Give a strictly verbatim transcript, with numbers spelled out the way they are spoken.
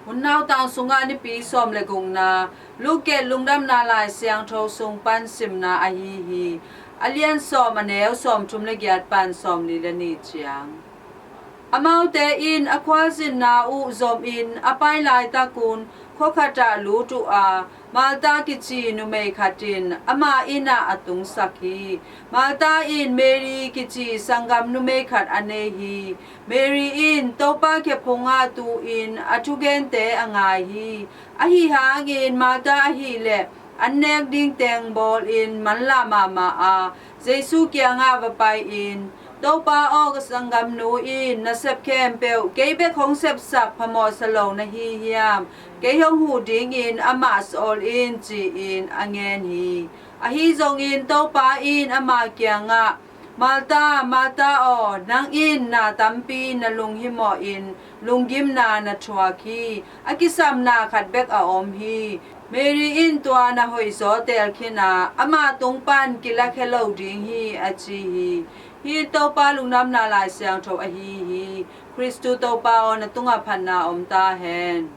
Hun nautang sungah Nipi sawm le gukna, Luke lungdamna Lai Siangtho sung pan simna ahi hi. A lian sawm, a neu sawm thum le giat pan sawm li le nih ciang. Amaute in a khualzinna uh zomin a pai laitakun khua khatah lut uh a, Martha kici numei khat in ama inn ah a tungsak hi. Martha in Mary kici sanggam numei khat a nei hi. Mary in Topa khe phungah tu-in a thugente a ngai hi. Ahi hangin Martha ahileh an nek ding teng bawlin manlah mahmah a, Jesu kiangah va pai-in, "Topa aw, ka sanggamnu in nasep khempeuh kei bek hong sepsak phamawhsa lo na hi hiam? Kei hong huh dingin amah sawl in," ci-in a ngen hi. Ahi zongin Topa in ama kiangah, "Martha, Martha aw, nang in na tampi na lunghimawhin lunggimna na thuak hi. A kisapna khat bek a om hi. Mary in tua na hoihzaw teel khin a, ama tung pan kilakhia lo ding hi," a ci hi. Hih Topa lungdamna Lai Siangtho ahi hi. Khristu Topa aw, na tungah phatna om ta hen.